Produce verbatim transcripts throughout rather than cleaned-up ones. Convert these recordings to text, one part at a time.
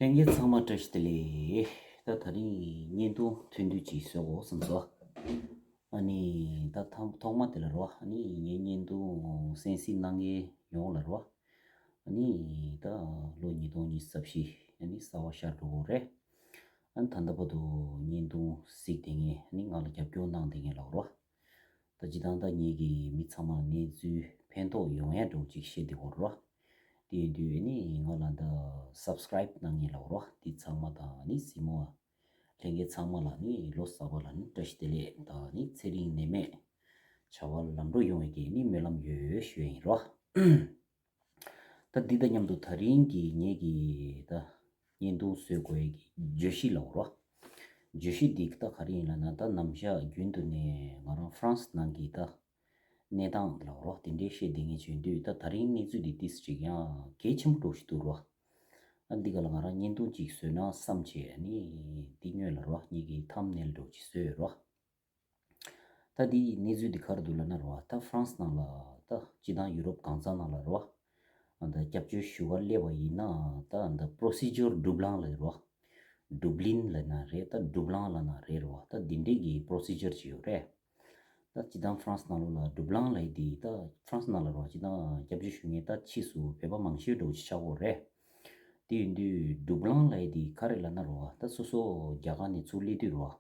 ལྷན་རྒྱས་ཚང་མ་བཀྲ་ཤིས་བདེ་ལེགས། ད་ད་རིང་བརྙན་ཐུང་ཐུང་ཐུང་ཅིག་བཟོ་དགོས་བསམ་སོང་། ཨ་ནི་ད་ཐ་ཐོག་མ་དེ་ལ་རོ། ཨ་ནི་ངའི་བརྙན་ཐུང་གསན་གཟིགས་གནང་མཁན་ཡོངས་ལ་རོ། ཨ་ནི་ད་ལོ་ཉིས་སྟོང་ཉི་ཤུ་རྩ་བཞི་ཨ་ནི་གསར་པ་ཤར་འགྲོ་གི་རེད། ཨ་ནི་ད་ལྟ་བར་དུ་བརྙན་ཐུང་གཟིགས་བསྡད་མཁན་ཨ་ནི་ང་ལ་རྒྱབ་སྐྱོར་གནང་བསྡད་མཁན་ལ་རོ། ད་སྤྱིར་བཏང་ད་ངེད་ཀྱི་མི་ཚང་མ་གནས་ཚུལ་ཕན་ཐོགས་ཡོང་ཡ་འདྲ་བོ་ཅིག་བཤད་བསྡད་ཡོད་རེད་བ། དེ་ཡིན་དུས་ཨ་ནི་ང་ལ་ད་སབ་སི་ཀ་རའིབ་གནང་མཁན་ལ་རེད་བ། དེ་ཚང་མ་དང་ཨ་ནི་གཟིགས་མོ་བ་ལྷན་རྒྱས་ཚང་མ་ལ་ཨ་ནི་ལོ་གསར་པ་ལ་ཨ་ནི་བཀྲ་ཤིས་བདེ་ལེགས་དང་ཨ་ནི་ཚེ་རིང་ནད་མེད་བྱ་བ་ལམ་འགྲོ་ཡོང་བའི་གི་ཨ་ནི་སྨོན་ལམ་ཡོད་ཞུ་ཡ་ཡིན་རེད་བ། ད་འདི་དང་མཉམ་དུ་ད་རིང་གི་ངེད་ཀྱི་ད་བརྙན་ཐུང་བཟོ་དགོས་ཡས་ཀྱི་བརྗོད་གཞི་ལབ་རོ། བརྗོད་གཞི་འདི་ད་ག་རེ་ཡིན་ལབ་ན། ད་ནམ་ཞག་རྒྱུན་དུ་ནས་ང་རང་ཧྥ་རན་སི་ནང་གི་ད་གནས་སྟངས་ལབ་རོ། དེ་འདྲའི་བཤད་བསྡད་མཁན་བྱུང་དུས་ད་ད་རིང་གནས་ཚུལ་འདི་ཏིས་ཅིག་ཡང་གལ་ཆེན་པོ་འདྲ་ཞིག་འདུག་རོ། ཨ་འདི་ག་ལ་ང་རང་བརྙན་ཐུང་ཅིག་བཟོས་ན་བསམ་བྱས་ཨ་ནི་འདི་སྔོན་ལ་རོ། ངེད་ཀྱི་ཐམ་ནེལ་འདྲ་བོ་ཅིག་བཟོས་ཡོད་རོ། ད་འདིའི་གནས་ཚུལ་འདི་ག་རེ་འདུག་ལབ་ན་རེད་བ། ད་ཧྥ་རན་སི་ནང་ལ་ད་སྤྱིར་བཏང་ཡུ་རོབ་གང་ས་ནང་ལ་རེད་བ། ད་སྐྱབས་བཅོལ་ཞུ་ག་སླེབས་པ་ཡིན་ན་ད་ད་པོ་རོ་སི་ཇར་ཌུབ་ལང་ལབ་རེད་བ། ཌུབ་ལིན་ལབ་ན་རེད། ད་ཌུབ་ལང་ལབ་ན་རེད་རེད་བ། ད་འདི་འདྲའི་གི་པོ་རོ་སི་ཇར་ཅིག་ཡོད་རེད། ད་སྤྱིར་བཏང་ཧྥ་རན་སི་ནང་ལོགས་ལ་ཌུབ་ལང་ལབ་ཡས་འདི་ད་ཧྥ་རན་སི་ནང་ལ་རེད་བ། སྤྱིར་བཏང་སྐྱབས་བཅོལ་ཞུ་མཁན་ད་ཕྱིས་སུ་བོད་པ་མང་ཤོས་འདྲ་བོ་ཅིག་ཆགས་ཀྱི་ཡོད་རེད། དེ་ཡིན་དུས་ཌུབ་ལང་ལབ་ཡས་འདི་ག་རེ་ལབ་ན་རེད་བ། ད་སོ་སོ་རྒྱ་གར་ནས་ཚུར་སླེབས་དུས་རེད་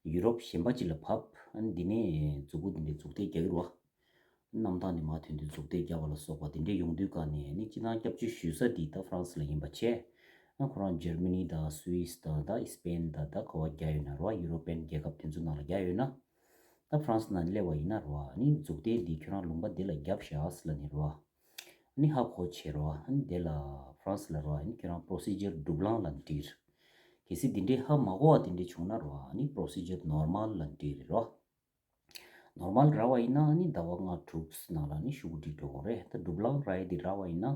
བ། ཡུ་རོབ་གཞན་པ་ཅིག་ལ་བབས། ཨ་ནི་འདི་ནས་མཛུབ་གུ་འདི་འདྲའི་མཛུབ་ཐེལ་རྒྱག་གི་རེད་བ། གནམ་ཐང་ནས་མར་ཐོན་དུས་མཛུབ་ཐེལ་རྒྱག་པ་ལ་སོགས་པ་དེ་འདྲའི་ཡོང་དུས་ག་ནས་ནི་སྤྱིར་བཏང་སྐྱབས་བཅོལ་ཞུ་ས་འདི་ད་ཧྥ་རན་སི་ལ་ཡིན་པ་བྱས། ཨ་ཁོ་རང་འཇར་མ་ནི་དང་སུད་སི་དང་ད་ཨི་སི་པེན་དང་ད་ག་བ་རྒྱག་ཡོད་ན་རེད་བ། ཡུ་རོ་པན་རྒྱལ་ཁབ་དེ་ཚོ་ནང་ལ་རྒྱག་ཡོད་ན། ད་ཧྥ་རན་སི་ནང་སླེབས་པ་ཡིན་ན་རེད་བ། ཨ་ནི་མཛུབ་ཐེལ་འདི་ཁྱོད་རང་ལུང་པ་འདི་ལ་རྒྱབ་བཞག་ཟེར་ལབ་ནས་རེད་བ། ཨ་ནི་ཧ་གོ་བྱས་རེད་བ། ཨ་ནི་དེ་ལ་ཧྥ་རན་སི་ལ་རེད་བ། ཨ་ནི་ཁྱོད་རང་པོ་རོ་སི་ཇར་ཌུབ་ལང་ལབ་ནས་བྲིས། གལ་སྲིད་འདི་འདྲའི་ཧ་མ་གོ་བ་དེ་འདྲ་བྱུང་ན་རེད་བ། ཨ་ནི་པོ་རོ་སི་ཇར་ནོར་མལ་ལབ་ནས་བྲིས་རེད་བ། ནོར་མལ་རག་པ་ཡིན་ན་ཨ་ནི་ཟླ་བ་ལྔ་དྲུག་ནང་ལ་ཨ་ནི་ཤོག་གུ་སྒྲིལ་འགྲོ་དགོས་རེད། ད་ཌུབ་ལང་རག་ཡས་དེ་རག་པ་ཡིན་ན་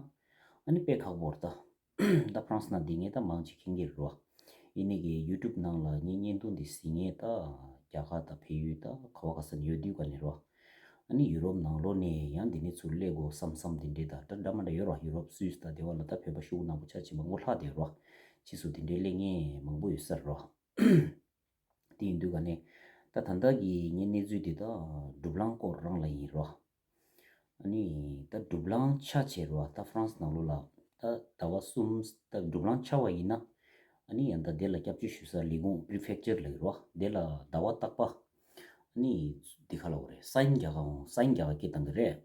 ཨ་ནི་དཔེ་ཁག་པོ་རེད་ད། ད་ཧྥ་རན་སི་ནང་བསྡད་མཁན་ད་མང་ཆེ་མཁྱེན་གྱི་རེད་བ། ཡིན་ནའི་གི་ཡུ་ཊུབ་ནང་ལ་ངའི་བརྙན་ཐུང་འདི་གཟིགས་མཁན་ད་རྒྱ་གར་དང་བལ་ཡུལ་ད་ག་བ་ག་ས་ནས་ཡོད་དུས་ག་ནས་རེད་བ། ཨ་ནི་ཡུ་རོབ་ནང་ལོགས་ནས་ཡང་འདི་ནས་ཚུར་སླེབས་དགོས་བསམ་བསམ་དེ་འདྲའི་ད་འདྲ་འདྲ་མ་འདྲ་ཡོད་རེད་བ། ཡུ་རོབ་སུད་སི་དང་དེ་བ་ལ་ད་བོད་པ་ཤོག་གུ་ནག་པོ་ཆ་ཆེན་པོ་མང་པོ་ལྷག་བསྡད་ཡོད་རེད་བ། ཕྱིས་སུ་དེ་འདྲའི་སླེབས་མཁན་མང་པོ་ཡོད་ས་རེད་བ། དེ་ཡིན་དུས་ག་ནས་ད་ད་ལྟ་གི་ངའི་གནས་ཚུལ་དེ་ད་ཌུབ་ལང་སྐོར་རང་ལ་ཡིན་རོ། ཨ་ནི་ད་ཌུབ་ལང་ཆགས་བྱས་རོ། ད་ཧྥ་རན་སི་ནང་ལོགས་ལ་ད་ཟླ་བ་གསུམ་ད་ཌུབ་ལང་ཆགས་པ་ཡིན་ན། ཨ་ནི་ཡང་ད་དེ་ལ་སྐྱབས་བཅོལ་ཞུ་ས་ལས་ཁུངས་པི་རི་ཕེག་ཅར་ལ་ཡོད་རོ། དེ་ལ་ཟླ་བ་རྟག་པ་ཨ་ནི་འདི་ག་ལབ་དགོས་རེད། སའིན་རྒྱག་ག་འོང་། སའིན་རྒྱག་ག་སྐད་བཏང་གི་རེད།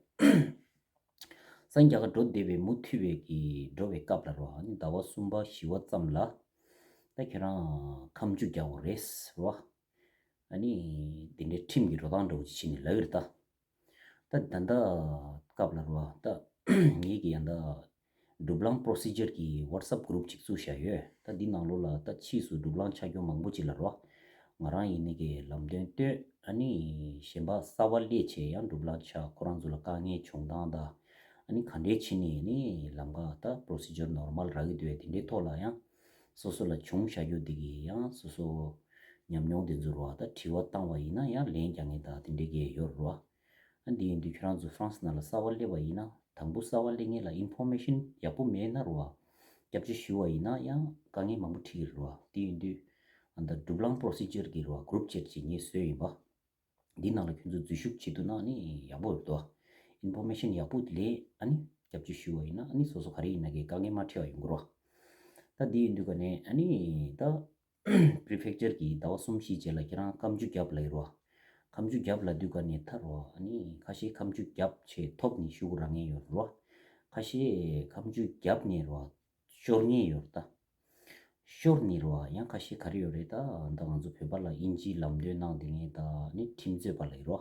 སའིན་རྒྱག་ག་འགྲོ་བསྡད་པའི་མུ་མཐུད་པའི་གི་འགྲོ་བའི་སྐབས་ལ་རོ། ཨ་ནི་ཟླ་བ་གསུམ་པ་བཞི་པ་ཙམ་ལ་ད་ཁྱེད་རང་ཁ་མཆུ་རྒྱག་དགོས་རེད་རོ། ཨ་ནི་དེ་འདྲའི་ཁྲིམས་ཀྱི་འགྲོ་སྟངས་འདྲ་བོ་ཅིག་བྱས་ནས་ལབ་ཡོད་རེད་ད། ད་ད་ལྟ་སྐབས་ལ་རོ། ད་ངེད་ཀྱི་ཡང་ད་ཌུབ་ལང་པོ་རོ་སི་ཇར་གྱི་ཝ་ཊི་སེབ་གུ་རུབ་ཅིག་བཙུགས་བཞག་ཡོད། ད་འདི་ནང་ལོགས་ལ་ད་ཕྱིས་སུ་ཌུབ་ལང་ཆགས་རྒྱུ་མང་པོ་ཅིག་ལ་རོ། ང་རང་ཡིན་ནའི་གི་ལམ་སྟོན་སྟོན། ཨ་ནི་གཞན་པ་གསར་པ་སླེབས་བྱས་ཡང་ཌུབ་ལང་ཆགས། ཁོ་རང་ཚོ་ལ་དཀའ་ངལ་བྱུང་སྟངས་དང་། ཨ་ནི་ག་འདྲས་བྱས་ནས་ནི་ལམ་ཁ་ད་པོ་རོ་སི་ཇར་ནོར་མལ་རག་གི་འདུག་དེ་འདྲའི་ཐོག་ལ་ཡང་སོ་སོ་ལ་བྱུང་བཞག་རྒྱུ་འདི་གི་ཡང་སོ་སོ་ཉམས་མྱོང་དེ་ཚོ་རོ། ད་དྲི་བ་བཏང་བ་ཡིན་ན་ཡང་ལན་རྒྱག་མཁན་ད་དེ་འདྲའི་གི་ཡོད་རོ། ཨ་འདི་ཡིན་དུས་ཁྱོད་རང་ཚོ་ཧྥ་རན་སི་ནང་ལ་གསར་པ་སླེབས་པ་ཡིན་ན། དང་པོ་གསར་པ་སླེབས་མཁན་ལ་ཨིན་ཕོར་མེ་ཤིན་ཡག་པོ་མེད་ན་རོ། སྐྱབས་བཅོལ་ཞུ་བ་ཡིན་ན་ཡང་དཀའ་ངལ་མང་པོ་འཕྲད་ཀྱི་རེད་རོ། དེ་ཡིན་དུས་ཨ་ད་ཌུབ་ལང་པོ་རོ་སི་ཇར་གྱི་རོ་གུ་རུབ་ཅིག་ངས་བཟོས་ཡིན་པ། འདི་ནང་ལ་ཁྱོད་ཚོ་འཛུལ་ཞུགས་བྱེད་ཐུབ་ན་ནི་ཡག་པོ་རེད་དོ། ཨིན་ཕོར་མེ་ཤིན་ཡག་པོ་ལེན། ཨ་ནི་སྐྱབས་བཅོལ་ཞུ་བ་ཡིན་ན་ཨ་ནི་སོ་སོ་ག་རེ་ཡིན་ན་གི་དཀའ་ངལ་མ་འཕྲད་པ་ཡོང་གི་རོ། ད་འདི་ཡིན་དུས་ག་ནས་ཨ་ནི་ད་པི་རི་ཕེག་ཅར་གྱི་ཟླ་བ་གསུམ་བཞིའི་རྗེས་ལ་ཁྱེད་རང་ཁ་མཆུ་རྒྱབ་ལབ་ཀྱི་རེད་བ། ཁ་མཆུ་རྒྱབ་ལབ་དུས་ག་ནས་ད་རེད་བ། ཨ་ནི་ཁ་ཤས་ཁ་མཆུ་རྒྱབ་བྱས་ཐོབ་ནས་ཤོག་གུ་རག་མཁན་ཡོད་རེད་བ། ཁ་ཤས་ཁ་མཆུ་རྒྱབ་ནས་རེད་བ། ཤོར་མཁན་ཡོད་རེད་ད། ཤོར་ནས་རེད་བ། ཡང་ཁ་ཤས་ག་རེ་ཡོད་རེད་ད། ད་ང་ཚོ་བོད་པ་ལ་དབྱིན་ཇིའི་ལམ་སྟོན་གནང་བསྡད་མཁན་ད་ནི་ཁྲིམས་རྩོད་པ་ལབ་ཀྱི་རེད་བ།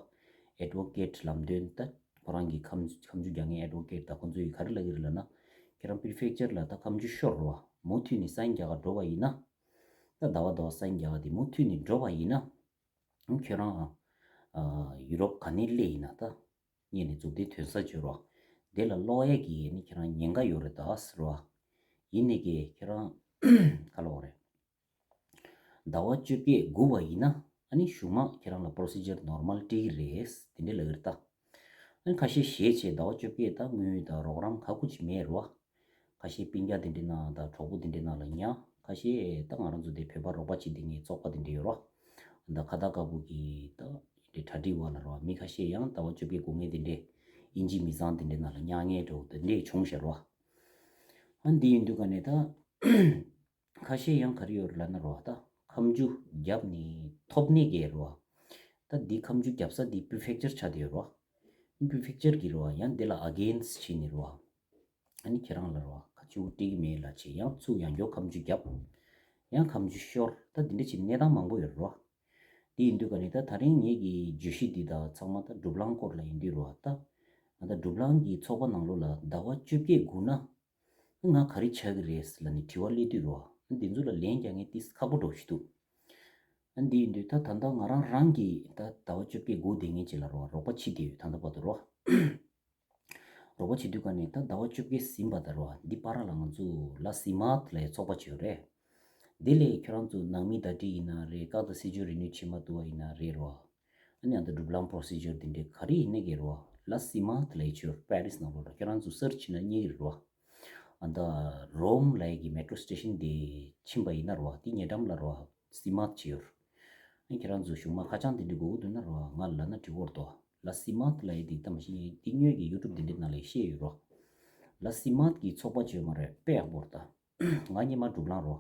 ཨེ་ཌི་ཝོ་ཀེ་ཊི་ལམ་སྟོན་ད་ཁོ་རང་གི་ཁ་མཆུ་ཁ་མཆུ་རྒྱག་མཁན་ཨེ་ཌི་ཝོ་ཀེ་ཊི་ད་ཁོ་ཚོ་ཡིས་ག་རེ་ལབ་ཀྱི་རེད་ལབ་ན། ཁྱེད་རང་པི་རི་ཕེག་ཅར་ལ་ད་ཁ་མཆུ་ཤོར་རེད་བ། མུ་མཐུད་ནས་སའིན་རྒྱག་ག་འགྲོ་བ་ཡིན་ན། ད་ཟླ་བ་ཟླ་བ་སའིན་རྒྱག་ག་དེ་མུ་མཐུད་ནས་འགྲོ་བ་ཡིན་ན། ཁྱོད་རང་ཨ་ཡུ་རོབ་ག་ནས་སླེབས་ཡིན་ན་ད། སྔོན་ནས་མཛུབ་ཐེལ་ཐོན་ས་བྱོས་རོགས། དེ་ལ་ལོག་ཡས་ཀྱི་ནི་ཁྱེད་རང་ཉེན་ཁ་ཡོད་རེད་ད་ཟེར་བ། ཡིན་ནའི་གི་ཁྱེད་རང་ག་ལབ་དགོས་རེད། ཟླ་བ་བཅོ་བརྒྱད་སྒུག་པ་ཡིན་ན་ཨ་ནི་གཞུག་མ་ཁྱེད་རང་ལ་པོ་རོ་སི་ཇར་ནོར་མལ་སྤྲད་ཀྱི་རེད། དེ་འདྲ་ལབ་ཀྱི་རེད་ད། ཨ་ནི་ཁ་ཤས་ཞེད་བྱས་ཟླ་བ་བཅོ་བརྒྱད་ད་དངུལ་དང་རོགས་རམ་ག་གུ་ཅིག་མེད་རེད་བ། ཁ་ཤས་སྤུན་ཀྱག་དེ་འདྲའི་ནང་དང་གྲོགས་པོ་དེ་འདྲའི་ནང་ལ་ཉར། ཁ་ཤས་ད་ང་རང་ཚོ་དེ་བོད་པ་རོགས་པ་བྱེད་བསྡད་མཁན་ཚོགས་པ་དེ་འདྲ་ཡོད་རོ། ད་ཁ་བཏགས་དཀར་པོ་གི་ད་དེ་གྲ་སྒྲིག་པ་ལ་རོ། མི་ཁ་ཤས་ཡང་ཟླ་བ་བཅོ་བརྒྱད་འགོར་མཁན་དེ་འདྲས་ཨིན་ཇི་མི་ཚང་དེ་འདྲའི་ནང་ལ་ཉར་མཁན་འདྲ་བོ་དེ་འདྲས་བྱུང་ཤག་རོ། ཨ་འདི་ཡིན་དུས་ག་ནས་ད། ཁ་ཤས་ཡང་ག་རེ་ཡོད་རེད་ལབ་ན་རོ། ད་ཁ་མཆུ་བརྒྱབ་ནས་ཐོབ་ནས་གི་རོ། ད་འདི་ཁ་མཆུ་བརྒྱབ་ས་འདི་པི་རི་ཕེག་ཅར་ཆགས་བསྡད་ཡོད་རོ། པི་རི་ཕེག་ཅར་གི་རོ། ཡང་འདི་ལ་ཨ་གེན་སི་བྱས་ནས་རོ། ཨ་ནི་ཁྱེད་རང་ལ་རོ། ཁ་མཆུ་སྤྲད་ཀྱི་མེད་ལབ་བྱས། ཡང་ཚུར་ཡང་བསྐྱར་ཁ་མཆུ་བརྒྱབ། ཡང་ཁ་མཆུ་ཤོར། ད་འདི་འདྲ་བྱས་གནས་སྟངས་མང་པོ་ཡོད་རོ། འདི་ཡིན་དུས་ག་ནས་ད་ད་རིང་ངེད་ཀྱི་བརྗོད་གཞི་འདི་དང་ཚང་མ་ད་སྒྲུབ་ལམ་སྐོར་ལ་ཡིན་དུས་རོ། ད་ང་ད་སྒྲུབ་ལམ་གྱི་ཚོགས་པ་ནང་ལོགས་ལ་ཟླ་བ་བཅོ་བརྒྱད་སྒུག་ན། ང་ག་རེ་ཆགས་ཀྱི་རེད་ལབ་ནས་དྲི་བ་སླེབས་དུས་རོ། འདི་ཚོ་ལ་ལན་རྒྱག་མཁན་ཏིས་ཁག་པོ་འགྲོ་ཞིག་འདུག་ཨ་འདི་ཡིན་དུས་ད་ད་ལྟ་ང་རང་རང་གིས་ད་ཟླ་བ་བཅོ་བརྒྱད་སྒུག་བསྡད་མཁན་ཅིག་ལ་རོ། རོགས་པ་བྱེད་བསྡད་ཡོད་ད་ལྟ་བར་དུ་རོ། རོགས་པ་བྱེད་དུས་ག་ནས་ད་ཟླ་བ་བཅོ་བརྒྱད་ཟིན་པ་ད་རོ། འདི་བར་ལ་ང་ཚོ་ལ་སི་མཱཐ་ལབ་ཡ་ཚོགས་པ་ཅིག་ཡོད་རེད། འདི་ལས་ཁྱོད་རང་ཚོ་ནང་མི་ཟླ་སྒྲིལ་ཡིན་ན་རེད། ཀག་དང་སྲིད་ཇུས་རེ་ནུས་བྱེད་མ་ཐུབ་པ་ཡིན་ན་རེད་རོ། ཨ་ནི་ཨ་ད་སྒྲུབ་ལམ་པོ་རོ་སི་ཇར་འདི་འདྲའི་ག་རེ་ཡིན་ནའི་གི་རོ། ལ་སི་མཱཐ་ལབ་ཡ་ཅིག་ཡོད་པེ་རིས་ནང་ལོགས་ལ། ཁྱོད་རང་ཚོ་སར་ཆ་བྱས་ན་རྙེད་ཀྱི་རེད་རོ། ཨ་ད་རོམ་ལབ་ཡ་གི་མེ་ཊོ་སི་ཊེ་ཤན་དེ་ཕྱིན་པ་ཡིན་ན་རོ། དེ་ཉེ་འགྲམ་ལ་རོ་སི་མཱཐ་ཅིག་ཡོད། ཨ་ནི་ཁྱེད་རང་ཚོ་གཞུག་མ་ཁ་བྱང་དེ་འདྲ་དགོས་ཀྱི་འདུག་ན་རོ། ང་ལ་ལབ་ན་འགྲིག་གི་རེད་དོ། ལ་སི་མཱཐ་ལབ་ཡ་དེ་ད་མ་གཞི་དེ་སྔོན་གྱི་ཡུ་ཊུབ་དེ་འདྲའི་ནང་ལ་བཤད་ཡོད་རོ། ལ་སི་མཱཐ་གི་ཚོགས་པ་ཅིག་ཡོད་མ་རེད། དཔེ་ཡག་པོ་རེད་ད། ང་སྔོན་མ་སྒྲུབ་ལམ་རོ།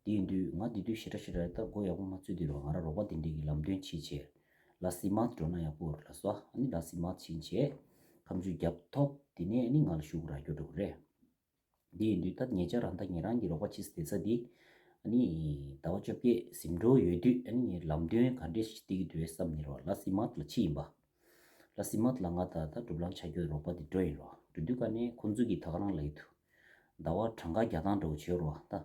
དེ་ཡིན་དུས་ང་དེ་དུས་ཞེ་དྲག་ཞེ་དྲག་ད་མགོ་ཡག་པོ་མ་ཚོས་དུས་རོ། ང་རང་རོགས་པ་དེ་འདྲས་ཀྱི་ལམ་སྟོན་བྱེད་བྱས། ལ་སི་མཱཐ་འགྲོ་ན་ཡག་པོ་རེད་ལབ་སོང་། ཨ་ནི་ལ་སི་མཱཐ་ཕྱིན་བྱས་ཁ་མཆུ་བརྒྱབ་ཐོབ། དེ་ནས་ཨ་ནི་ང་ལ་ཤོག་གུ་རག་རྒྱུ་འགྲོ་གི་རེད། དེ་ཡིན་དུས་ད་ཉེ་ཆར་རང་ད་ཉེ་རང་གི་རོགས་པ་བྱེད་ས་བསྡད་ས་དེ། ཨ་ནི་ཟླ་བ་བཅོ་བརྒྱད་ཟིན་འགྲོ་ཡོད་དུས། ཨ་ནི་ངས་ལམ་སྟོན་ག་འདྲས་ཤིག་སྟེར་གྱི་འདུག་བསམ་ནས་རོ། ལ་སི་མཱཐ་ལ་ཕྱིན་ཡིན་པ། ལ་སི་མཱཐ་ལ་ང་ད་ད་སྒྲུབ་ལམ་ཆ་རྒྱུས་རོགས་པ་དེ་འགྲོ་ཡིན་རོ། འགྲོ་དུས་ག་ནས་ཁོང་ཚོ་གིས་ད་ག་རང་ལབ་ཀྱི་འདུག་ཟླ་བ་གྲངས་ཀ་རྒྱག་སྟངས་འདྲ་བོ་བྱེད་རོ་ད།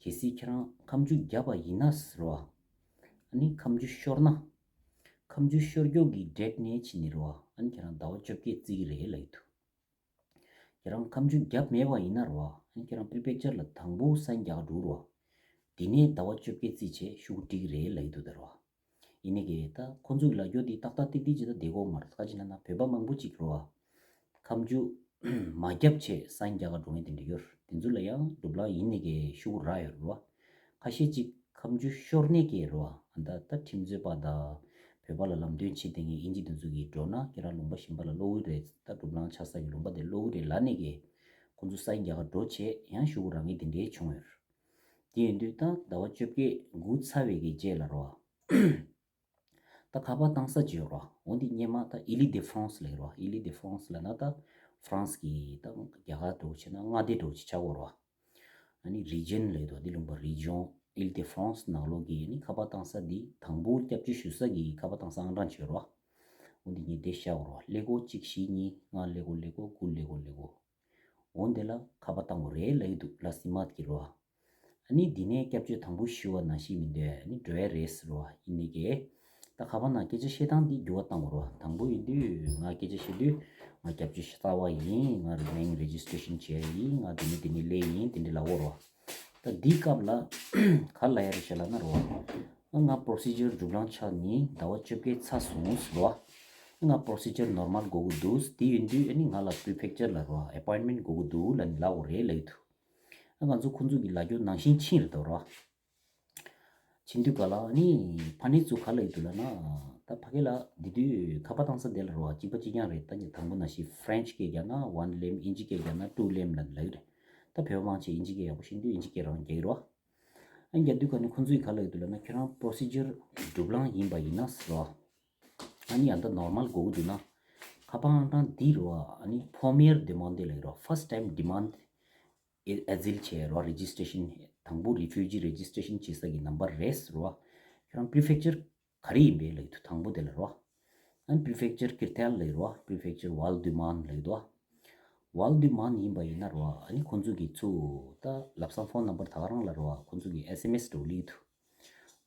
གལ་སྲིད་ཁྱེད་རང་ཁ་མཆུ་བརྒྱབ་པ་ཡིན་ན་ཟེར་བ། ཨ་ནི་ཁ་མཆུ་ཤོར་ན། ཁ་མཆུ་ཤོར་རྒྱུ་གི་ཌེ་ཊི་ནས་ཕྱིན་ནས་རོ། ཨ་ནི་ཁྱེད་རང་ཟླ་བ་བཅོ་བརྒྱད་བརྩི་གི་རེད་ལབ་ཀྱི་འདུག་ཁྱེད་རང་ཁ་མཆུ་བརྒྱབ་མེད་པ་ཡིན་ན་རོ། ཨ་ནི་ཁྱེད་རང་པི་རི་ཕེག་ཅར་ལ་དང་པོ་སའིན་རྒྱག་ག་འགྲོ་རོ། དེ་ནས་ཟླ་བ་བཅོ་བརྒྱད་བརྩིས་བྱས་ཤོག་གུ་སྒྲིག་གི་རེད་ལབ་ཀྱི་འདུག་ད་རོ། ཡིན་ནའི་གི་ད་ཁོང་ཚོས་ལབ་རྒྱུ་དེ་ཏག་ཏག་ཏིག་ཏིག་ཅིག་ད་བསྡད་ཀྱི་ཡོད་མ་རེད། ག་ཅི་ལབ་ན་བོད་པ་མང་པོ་ཅིག་རེད་བ། ཁ་མཆུ་མ་བརྒྱབ་བྱས་སའིན་རྒྱག་ག་འགྲོ་མཁན་དེ་འདྲ་ཡོད་རེད། དེ་ཚོ་ལ་ཡང་སྒྲུབ་ལམ་ཡིན་ནའི་གི་ཤོག་གུ་རག་ཡོད་རེད་བ། ཁ་ཤས་ཅིག་ཁ་མཆུ་ཤོར་ནའི་གི་རེད་བ། ད་ད་ཁྲིམས་རྩོད་པ་དང་བོད་པ་ལ་ལམ་སྟོན་བྱེད་བསྡད་མཁན་ཨིན་ཇི་དེ་ཚོ་གིས་འགྲོ་ན་ཁྱེད་རང་ལུང་པ་གཞན་པ་ལ་སློག་གི་རེད། ད་སྒྲུབ་ལམ་ཆགས་ས་གི་ལུང་པ་དེ་སློག་གི་རེད་ལབ་ནའི་གི་ཁོང་ཚོ་སའིན་རྒྱག་ག་འགྲོ་བྱས་ཡང་ཤོག་གུ་རག་མཁན་དེ་འདྲ་བྱུང་ཡོད་རེད། དེ་ཡིན་དུས་ད་ཟླ་བ་བཅོ་བརྒྱད་སྒུག་ཚར་བའི་གི་རྗེས་ལ་རོ། ད་ཁ་པར་བཏང་ས་ཅིག་ཡོད་རོ། འོ་འདི་སྔོན་མ་ད་ཨི་ལི་དེ་ཧྥ་རན་སི་ལབ་ཀྱི་རོ། ཨི་ལི་དེ་ཧྥ་རན་སི་ལབ་ན་ད་ཧྥ་རན་སི་གི་ད་རྒྱ་གར་འདྲ་བོ་བྱས་ན་མངའ་སྡེ་འདྲ་བོ་ཅིག་ཆགས་ཀྱི་ཡོད་རོ། ཨ་ནི་རི་ཇན་ལབ་ཀྱི་འདུག་འདི་ལུང་པ་རི་ཇོན། ཨི་ལི་དེ་ཧྥ་རན་སི་ནང་ལོགས་ཀྱི་ཨ་ནི་ཁ་པར་བཏང་ས་འདི་དང་པོ་སྐྱབས་བཅོལ་ཞུ་ས་གི་ཁ་པར་བཏང་ས་ཨང་གྲངས་ཅིག་ཡོད་རོ། འོ་འདི་ངས་འདི་བཞག་ཡོད་རོ། ཀླད་ཀོར་གཅིག་བཞི་གཉིས་ལྔ་ཀླད་ཀོར་ཀླད་ཀོར་དགུ་ཀླད་ཀོར་ཀླད་ཀོར། འོ་འདི་ལ་ཁ་པར་བཏང་དགོས་རེད་ལབ་ཀྱི་འདུག་ལ་སི་མཱཐ་གིས་རོ། ཨ་ནི་འདི་ནས་སྐྱབས་བཅོལ་དང་པོ་ཞུ་བ་ནང་བཞིན་མི་འདུག་ཨ་ནི་འགྲོ་ཡ་རེད་ཟེར་བ་ཡིན་ནའི་གི། ད་ཁ་པར་ནང་སྐད་ཆ་བཤད་སྟངས་འདི་འགྱུར་བ་བཏང་དགོས་རེད་བ། དང་པོ་ཡིན་དུས་ང་སྐད་ཆ་བཤད་དུས་ང་སྐྱབས་བཅོལ་གསར་པ་ཡིན། ང་རིང་རེ་ཇི་སི་ཊེ་ཤན་བྱས་ཡིན། ང་འདི་ནས་འདི་ནས་སླེབས་ཡིན། དེ་འདྲ་ལབ་དགོས་རེད་བ། ད་འདིའི་སྐབས་ལ་ག་རེ་ལབ་ཡ་རེད་ཤག་ལབ་ན་རེད་བ། ང་པོ་རོ་སི་ཇར་སྒྲུབ་ལམ་ཆགས་ནས་ཟླ་བ་བཅོ་བརྒྱད་ཚར་སོང་ཟེར་བ། ང་པོ་རོ་སི་ཇར་ནོར་མལ་དགོས་ཀྱི་འདུག་དེ་ཡིན་དུས་ཨ་ནི་ང་ལ་པི་རི་ཕེག་ཅར་ལ་རོ་ཨེ་པོའིན་མེན་ཊི་དགོས་ཀྱི་འདུག་ལབ་ནས་ལབ་དགོས་རེད་ལབ་ཀྱི་འདུག་ང་ཚོ་ཁོང་ཚོ་གི་ལབ་རྒྱུ་ནང་བཞིན་ཕྱིན་རེད་དོ་ར། ཕྱིན་དུས་ག་ལ་ནི་ཕ་ནི་ཚོ་ག་ལ་ཡོད་དུ་ལ་ན། ད་ཕ་གི་ལ་འདི་དུས་ཁ་པར་བཏང་ས་དེ་ལ་རོ་གཅིག་པ་གཅིག་རྐྱང་རེད། ད་ཉི་དང་པོ་ནང་བཞིན་ཕ་རེན་ཆི་སྐད་རྒྱག་ན་ཝན་ལེམ། ཨིན་ཇི་སྐད་རྒྱག་ན་ཊུ་ལེམ་ལབ་ལབ་ཀྱི་རེད། ད་བོད་པ་མང་ཆེ་ཨིན་ཇི་སྐད་ཡག་པོ་ཤེས་དུས་ཨིན་ཇི་སྐད་རང་རྒྱག་གི་རོ། ཨ་རྒྱག་དུས་ག་ནི་ཁོང་ཚོས་ག་ལ་ཡོད་དུ་ལ་ན་ཁྱོད་རང་པོ་རོ་སི་ཇར་སྒྲུབ་ལམ་ཡིན་པ་ཡིན་ན་ཟེར་རོ། ཨ་ནི་ཡང་ད་ནོར་མལ་དགོས་ཀྱི་འདུག་ན། ཁ་པར་ཨང་གྲངས་འདི་རོ། ཨ་ནི་པོ་རོ་མི་ཡར་ཌེ་མན་ཌེ་ལབ་ཀྱི་རོ། ཕར་སི་ཊི་ཊེམ་ཌེ་མན་ཌེ། ཨེ་ཟིལ་བྱས་རོ། རེ་ཇི་སི་ཊེ་ཤན་དང་པོ་རི་ཕུ་ཇི་རེ་ཇི་སི་ཊེ་ཤན་བྱེད་ས་གི་ནམ་བར་རེད་ཟེར་རོ། ཁྱོད་རང་པི་རི་ཕེག་ཅར་ག་རེ་ཡིན་པས་ལབ་ཀྱི་འདུག་དང་པོ་དེ་ལ་རོ། ཨ་ནི་པི་རི་ཕེག་ཅར་ཀིར་ཐལ་ལབ་ཀྱི་རོ། པི་རི་ཕེག་ཅར་ཝལ་ཌུ་མན་ལབ་ཀྱི་འདུག་ཝལ་ཌུ་མན་ཡིན་པ་ཡིན་ན་རོ། ཨ་ནི་ཁོང་ཚོ་གིས་ཚུར་ད་ལམ་སང་ཕོན་ནམ་བར་ད་ག་རང་ལ་རོ། ཁོང་ཚོ་གིས་ཨེས་ཨེམ་ཨེས་འདྲ་བོ་སླེབས་ཀྱི་འདུག་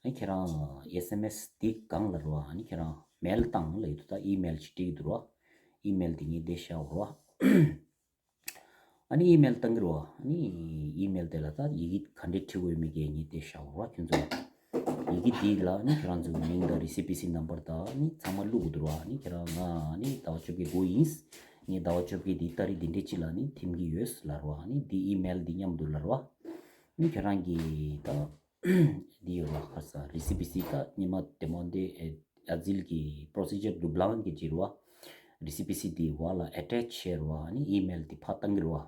ཨ་ནི་ཁྱེད་རང་ཨེས་ཨེམ་ཨེས་དེ་སྒང་ལ་རོ། ཨ་ནི་ཁྱེད་རང་མེལ་བཏང་ལབ་ཀྱི་འདུག་ད་ཨི་མེལ་ཅིག་སྤྲད་ཀྱི་འདུག་རོ། ཨི་མེལ་དེ་ངས་འདི་བཞག་རོ། ཨ་ནི་ཨི་མེལ་བཏང་གི་རེད་བ། ཨ་ནི་ཨི་མེལ་དེ་ལ་ད་ཡི་གེ་ག་འདྲས་བྲིས་དགོས་མིན་གྱི་ངས་དེ་བཞག་རོ། ཁྱོད་ཚོ་ཡི་གེ་དེ་ལ་ནི་ཁྱོད་རང་ཚོའི་མིང་དང་རི་སི་པི་སི་ནམ་བར་དང་ནི་ཚང་མ་བླུགས་དགོས་འདུག་ར། ནི་ཁྱོད་རང་ང་ནི་ཟླ་བ་བཅོ་བརྒྱད་སྒུག་ཡིན། ངས་ཟླ་བ་བཅོ་བརྒྱད་འདི་ཏ་རིག་འདི་འདྲའི་ཅིག་ལ་ནི་འཐེན་གྱི་ཡོད་ལབ་རེད་བ། ཨ་ནི་འདི་ཨི་མེལ་འདི་མཉམ་དུ་ལབ་རེད་བ། ཨ་ནི་ཁྱེད་རང་གིས་ད་འདི་ཡོད་རེད་བ། ཁ་ས་རི་སི་པི་སི་ད་ཉི་མ་དེ་མོ་འདི་ཨ་ཟིལ་གྱི་པྲོ་སི་ཇར་དུ་བླང་གི་ཅིག་རེད་བ། རི་སི་པི་སི་འདི་བ་ལ་ཨེ་ཊེཆ་བྱས་རེད་བ། ཨ་ནི་ཨི་མེལ་འདི་ཕར་བཏང་གི་རེད་བ།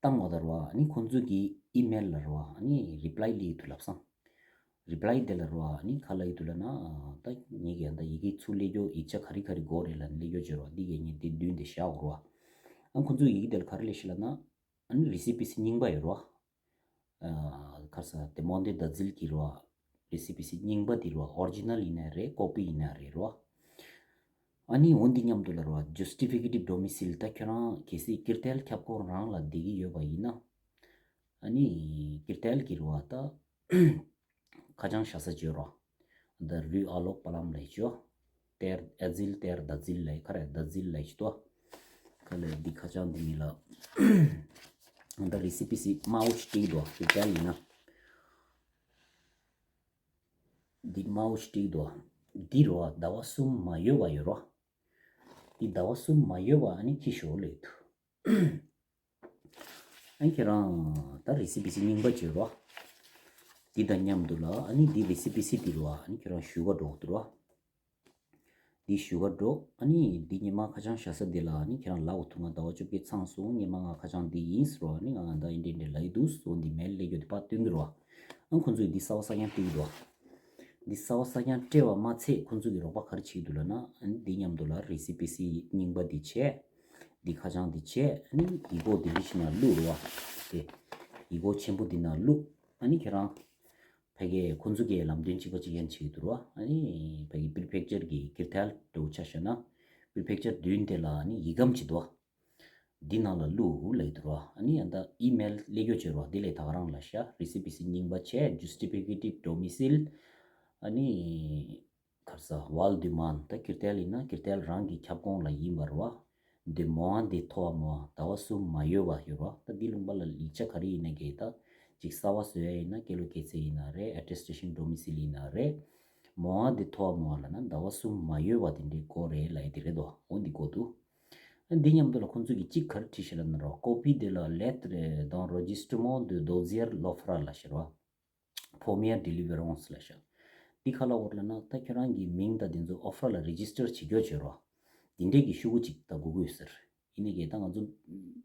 བཏང་བ་ད་རེད་བ། ཨ་ནི་ཁོང་ཚོ་གི་ཨི་མེལ་ལ་རེད་བ། ཨ་ནི་རི་པ་ལའི་སླེབས་ཡོད་འདུག་ལབ་སོང་། རི་པ་ལའི་དེ་ལ་རེད་བ། ཨ་ནི་ག་ལབ་ཡོད་འདུག་ལབ་ན། ད་ངེད་ཀྱིས་ད་ཡི་གེ་ཚུར་སླེབས་རྒྱུ་ཡིག་ཆ་ག་རེ་ག་རེ་དགོས་རེད་ལབ་ནས་སླེབས་རྒྱུ་བྱས་རེད་བ། འདི་གས་ངས་འདི་མདུན་དེ་བཞག་ཡོད་རེད་བ། ཨ་ཁོང་ཚོ་ཡི་གེ་དེ་ལ་ག་རེ་སླེབས་ཤག་ལབ་ན། ཨ་ནི་རི་སི་པི་སི་རྙིང་པ་ཡོད་རེད་བ། ཨ་ཁ་ས་དེ་མོ་འདི་ཟླ་ཟིལ་གྱི་རེད་བ། རི་སི་པི་སི་རྙིང་པ་འདི་རེད་བ། ཨོ་རི་ཇི་ནལ་ཡིན་ན་རེད། ཀོ་པི་ཡིན་ན་རེད་རེད་བ། ཨ་ནི་འོ་འདི་མཉམ་དུ་ལ་རེད་བ། ཇུ་སི་ཊི་ཕི་ཀེ་ཊིབ་ཌོ་མི་སིལ། ད་ཁྱོད་རང་གལ་སྲིད་ཀིར་ཐལ་ཁྱབ་ཁོངས་རང་ལ་བསྡད་ཀྱི་ཡོད་པ་ཡིན་ན། ཨ་ནི་ཀིར་ཐལ་གྱི་རེད་བ། ད་ཁ་བྱང་བཞག་ས་བྱོས་རོགས། ད་རུའུ་ཨ་ལོག་པ་ལམ་ལ་བྱོས། ཏེར་ཨ་ཟིལ་ཏེར་ཟླ་ཟིལ་ལ་ཁ་རེ་ཟླ་ཟིལ་ལ་བྱོས་ཏོ། ཁ་ལས་འདི་ཁ་བྱང་འདི་མི་ལ། ད་རི་སི་པི་སི་དམར་པོ་ཞིག་སྤྲད་འདུག་ཀིར་ཐལ་ཡིན་ན། འདི་དམར་པོ་ཞིག་སྤྲད་འདུག་འདི་རེད་བ། ཟླ་བ་གསུམ་མ་ཡོལ་བ་ཡོད་རོ། འདི་ཟླ་བ་གསུམ་མ་ཡོལ་བ་ཨ་ནི་འཁྱེར་ཤོག་ལབ་འདུག་ཨ་ནི་ཁྱེད་རང་ད་རི་སི་པི་སི་རྙིང་པ་བྱོས་རོགས། འདི་དང་མཉམ་དུ་ལ་ཨ་ནི་འདི་རི་སི་པི་སི་འདི་རེད་བ། ཨ་ནི་ཁྱེད་རང་ཞུ་ག་འགྲོ་འདུག་རོགས། འདི་ཞུ་ག་འགྲོ། ཨ་ནི་འདི་ཉི་མ་ཁ་བྱང་བཞག་ས་འདི་ལ་ཨ་ནི་ཁྱེད་རང་ལབ་འོ་ཐུག་ང་ཟླ་བ་བཅོ་བརྒྱད་ཚང་སོང་། ཉི་མ་ང་ཁ་བྱང་འདི་ཡིན་ཟེར་རོགས། ཨ་ནི་ང་ང་ད་ཨིན་འདྲ་འདྲ་ལབ་ཡི་འདུག་སོང་། འདི་མེལ་སླེབས་རྒྱུ་འདི་ཕར་སྟོན་གི་རོགས། ཨ་ཁོང་ཚོས་འདི་གསར་པ་གསར་རྐྱང་སྤྲད་ཀྱི་འདུག་འདི་གསར་པ་གསར་རྐྱང་སྤྲད་པ་མ་ཚད་ཁོང་ཚོ་གིས་རོགས་པ་ག་རེ་བྱེད་ཀྱི་འདུག་ལབ་ན། ཨ་ནི་འདི་མཉམ་དུ་ལ་རི་སི་པི་སི་རྙིང་པ་འདི་བྱས། འདི་ཁ་བྱང་འདི་བྱས། ཨ་ནི་ཡིག་སྐོགས་འདི་འདི་ཕྱི་ནང་བླུགས་རེད་བ། དེ་ཡིག་སྐོགས་ཆེན་པོ་འདི་ནང་བླུགས། ཨ་ནི་ཁྱེད་རང་ཕ་གིའི་ཁོང་ཚོ་གིས་ལམ་སྟོན་གཅིག་པ་གཅིག་རྐྱང་བྱེད་ཀྱི་འདུག་རེད་བ། ཨ་ནི་ཕ་གིའི་པི་རི་ཕེག་ཅར་གྱི་ཀིར་ཐལ་འདྲ་བོ་ཆ་བཞག་ན། པི་རི་ཕེག་ཅར་བདུན་དེ་ལ་ཨ་ནི་ཡིག་སྒམ་ཅིག་འདུག་བ། འདི་ནང་ལ་བླུགས་ལབ་ཀྱི་འདུག་ར། ཨ་ནི་ཨ་ད་ཨི་མེལ་སླེབས་རྒྱུ་བྱོས་ར། འདི་ལས་ད་ག་རང་ལ་ཤ་རི་སི་པི་སི་རྙིང་པ་བྱས། ཇུ་སི་ཊི་ཕི་ཀེ་ཊིབ་ཌོ་མི་སིལ། ཨ་ནི་ག་རེ་ཟ། ཝལ་དུ་མན། ད་ཀིར་ཐལ་ཡིན་ན་ཀིར་ཐལ་རང་གི་ཁྱབ་ཁོངས་ལ་ཡིན་པ་རེད་བ། དེ་མོ་ཨ་འདི་ཐོ་བ་མོ་ཨ་ཟླ་བ་གསུམ་མ་ཡོལ་བ་ཡོད་ར། ད་འདི་ལུང་པ་ལ་ཡིག་ཆ་ག་རེ་ཡིན་ན་གི་ད་ཅིག་གསར་པ་བཟོ་ཡ་ཡིན་ན་སྐྱེས་ལོ་སྐྱེས་ཚེས་ཡིན་ན་རེད། ཨེ་ཊེས་ཊེ་ཤན་ཌོ་མི་སིལ་ཡིན་ན་རེད། མོ་ཨ་འདི་ཐོ་བ་མོ་ཨ་ལབ་ན་ཟླ་བ་གསུམ་མ་ཡོལ་བ་དེ་འདྲའི་དགོས་རེད་ལབ་ཡ་དེ་རེད་དོ། འོ་འདི་དགོས་འདུག་འདི་མཉམ་དུ་ལ་ཁོང་ཚོས་ཀྱིས་གཅིག་ག་རེ་བྲིས་ཤག་ལབ་ན་རོ། ཀོ་པི་དེ་ལ་lettre d'enregistrement de dossier l'offre ལབ་ཤག་རོ། Première délivrance ལབ་ཤག་འདི་ག་ལབ་ཡོད་ལབ་ན། ད་ཁྱོད་རང་གི་མིང་དང་དེ་ཚོ་ཨོ་ཕ་ར་ལ་རི་ཇི་སི་ཊར་བྱེད་རྒྱུ་བྱོས་རོ། དེ་འདྲས་ཀྱི་ཤོག་གུ་གཅིག་ད་དགོས་ཀྱི་ཡོད་ཟེར། ཡིན་ནའི་གི་ད་ང་ཚོ་